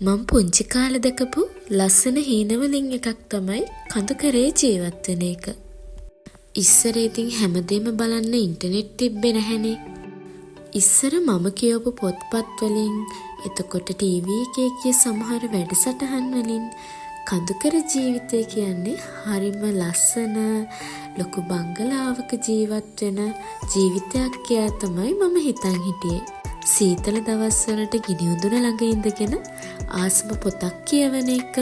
මං පුංචි කාලේ දැකපු ලස්සන හීන වලින් එකක් තමයි කඳුකරේ ජීවත් වෙන එක. ඉස්සර ඉතින් හැමදේම බලන්න ඉන්ටර්නෙට් තිබ්බේ නැහැනේ. ඉස්සර මම කියවපු පොත්පත් වලින්, එතකොට ටීවී එකේ ගිය සමහර වැඩසටහන් වලින් කඳුකර ජීවිතය කියන්නේ හරිම ලස්සන ලොකු බංගලාවක ජීවත් වෙන ජීවිතයක් කියලා තමයි මම හිතන් හිටියේ. සීතල දවස්වලට ගිනි උදුන ළඟ ඉඳගෙන ආසම පොතක් කියවන එක,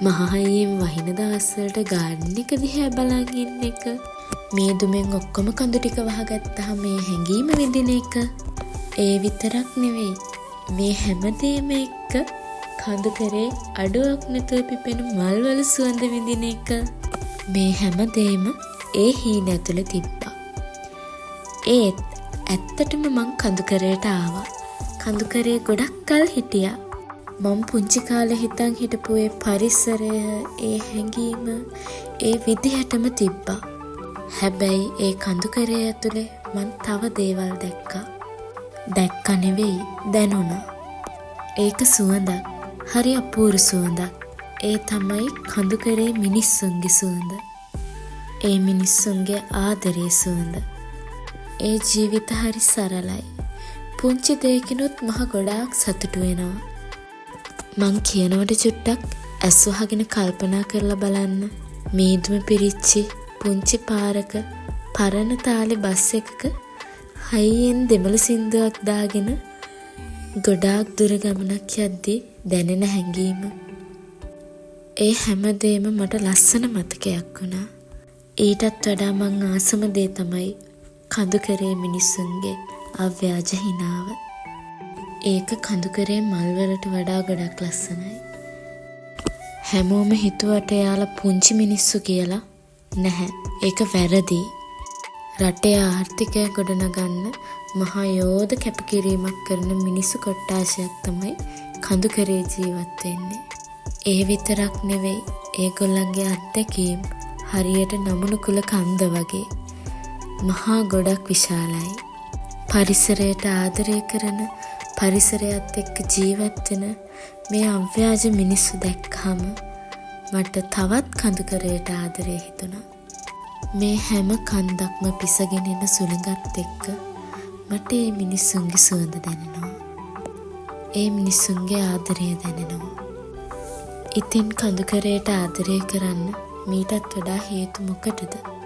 මහ හයියෙන් වහින දවස්වලට ගාඩන් එක දිහා බලන් ඉන්න එක, මීදුමෙන් ඔක්කොම කඳු ටික වහගත්තහම ඒ හැඟීම විඳින එක. ඒ විතරක් නෙවෙයි, මේ හැමදේම එක්ක කඳුකරේ අඩුවක් නැතුව පිපෙන මල්වල සුවඳ විඳින එක. මේ හැමදේම ඒ හීන ඇතුලේ තිබ්බා. ඒත් ඇත්තටම මං කඳුකරයට ආවා. කඳුකරේ ගොඩක් කල් හිටියා. මං පුංචි කාලේ හිතන් හිටපු ඒ පරිසරය, ඒ හැඟීම ඒ විදිහටම තිබ්බා. හැබැයි ඒ කඳුකරය ඇතුලේ මං තව දේවල් දැක්කා. දැක්කා නෙවෙයි, දැනුණා. ඒක සුවඳක්. හරි අපූරු සුවඳක්. ඒ තමයි කඳුකරේ මිනිස්සුන්ගේ සුවඳ. ඒ මිනිස්සුන්ගේ ආදරේ සුවඳ. ඒ ජීවිත හරි සරලයි. පුංචි දෙයකිනුත් මහ ගොඩාක් සතුටු වෙනවා. මං කියනවට චුට්ටක් ඇස් වහගෙන කල්පනා කරලා බලන්න. මීදුම පිරිච්චි පුංචි පාරක පරණ තාලේ බස් එකක හයියෙන් දෙමළ සින්දුවක් දාගෙන ගොඩාක් දුර ගමනක් යද්දි දැනෙන හැඟීම. ඒ හැමදේම මට ලස්සන මතකයක් වුණා. ඊටත් වඩා මං ආසම දේ තමයි කඳුකරේ මිනිස්සුන්ගේ අව්‍යාජ හිනාව. ඒක කඳුකරේ මල් වලට වඩා ගොඩක් ලස්සනයි. හැමෝම හිතුවට එයාලා පුංචි මිනිස්සු කියලා, නැහැ. ඒක වැරදියි. රටේ ආර්ථිකය ගොඩනගන්න මහා යෝධ කැපකිරීමක් කරන මිනිස්සු කොට්ඨාශයක් තමයි කඳුකරේ ජීවත් වෙන්නේ. ඒ විතරක් නෙවෙයි, ඒගොල්ලන්ගේ අත්දැකීම් හරියට නමුනුකුල කන්ද වගේ මහා ගොඩක් විශාලයි. පරිසරයට ආදරය කරන, පරිසරයත් එක්ක ජීවත් වෙන මේ අව්‍යාජ මිනිස්සු දැක්කහම මට තවත් කඳුකරයට ආදරේ හිතුණා. මේ හැම කන්දක්ම පිසගෙන එන සුළඟත් එක්ක මට ඒ මිනිස්සුන්ගේ සුවඳ දැනෙනවා. ඒ මිනිස්සුන්ගේ ආදරය දැනෙනවා. ඉතින් කඳුකරයට ආදරය කරන්න මීටත් වඩා හේතු මොකටද?